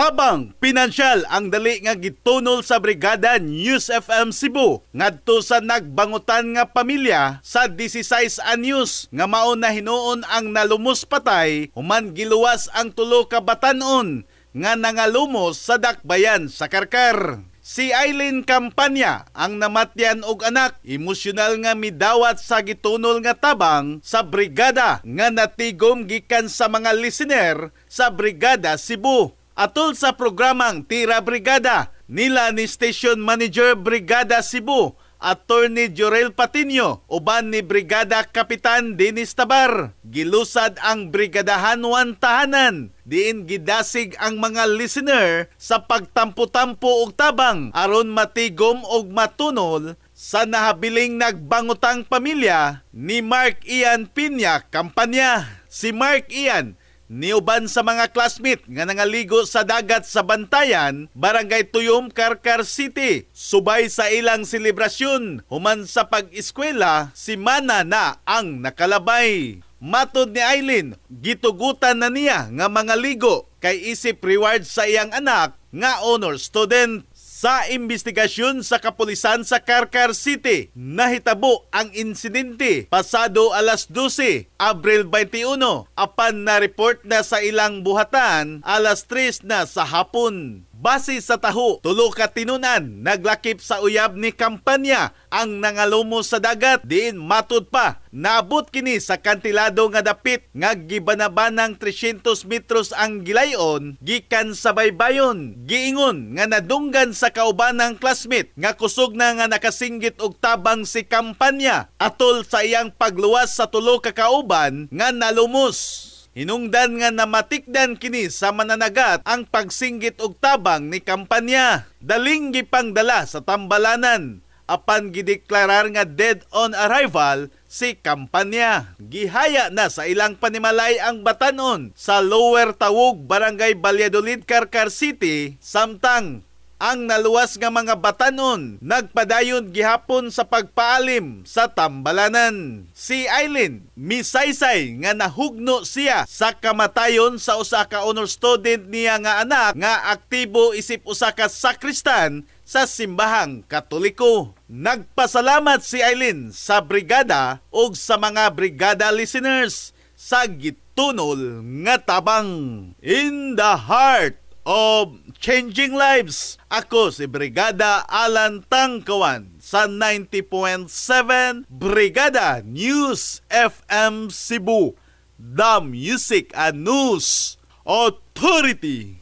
Tabang pinansyal ang dali nga gitunol sa Brigada News FM Cebu ngadto sa nagbangutan nga pamilya sa 16 anyos nga mao na hinuon ang nalumos patay human giluwas ang tulo ka batan-on nga nangalumos sa dakbayan sa Carcar. Si Eileen Campanya ang namatyan og anak, emosyonal nga midawat sa gitunol nga tabang sa brigada nga natigom gikan sa mga listener sa Brigada Cebu. Atol sa programang Tira Brigada nila ni Station Manager Brigada Cebu, Attorney Jorel Patino, uban ni Brigada Kapitan Dennis Tabar. Gilusad ang Brigadahan 1 tahanan diin gidasig ang mga listener sa pagtampo-tampo og tabang aron matigom og matunol sa nahabiling nagbangutang pamilya ni Mark Ian Pinya Kampanya. Si Mark Ian niuban sa mga classmate nga nangaligo sa dagat sa Bantayan, Barangay Tuyom, Carcar City. Subay sa ilang selebrasyon, human sa pag-eskwela, si Mana na ang nakalabay. Matod ni Eileen, gitugutan na niya nga mga ligo kay isip reward sa iyang anak nga honor student. Sa investigasyon sa kapulisan sa Carcar City, nahitabo ang insidente pasado alas 12, Abril 21, apan na report na sa ilang buhatan alas 3 na sa hapon. Base sa taho, tulo ka tinunan naglakip sa uyab ni Kampanya ang nangalumo sa dagat diin matud pa. Naabot kini sa kantilado nga dapit nga gibanabanang 300 metros ang gilayon gikan sa baybayon. Giingon nga nadunggan sa kaubanang classmate nga kusog na nga nakasinggit og tabang si Kampanya atol sa iyang pagluwas sa tulo ka kauban nga nalumos. Hinungdan nga namatikdan kini sa mananagat ang pagsinggit og tabang ni Kampanya. Daling gipangdala sa tambalanan apan gideklarar nga dead on arrival si Kampanya. Gihaya na sa ilang panimalay ang batanon sa Lower Tawog, Barangay Valladolid, Carcar City, samtang ang naluwas nga mga batanon nagpadayon gihapon sa pagpaalim sa tambalanan. Si Eileen misaysay nga nahugno siya sa kamatayon sa usa ka honor student niya nga anak nga aktibo isip usa ka sakristan sa simbahang Katoliko. Nagpasalamat si Eileen sa brigada ug sa mga brigada listeners sa gitunol nga tabang. In the heart of changing lives. Ako si Brigada Alan Tangkawan sa 90.7 Brigada News FM Cebu. The Music and News Authority.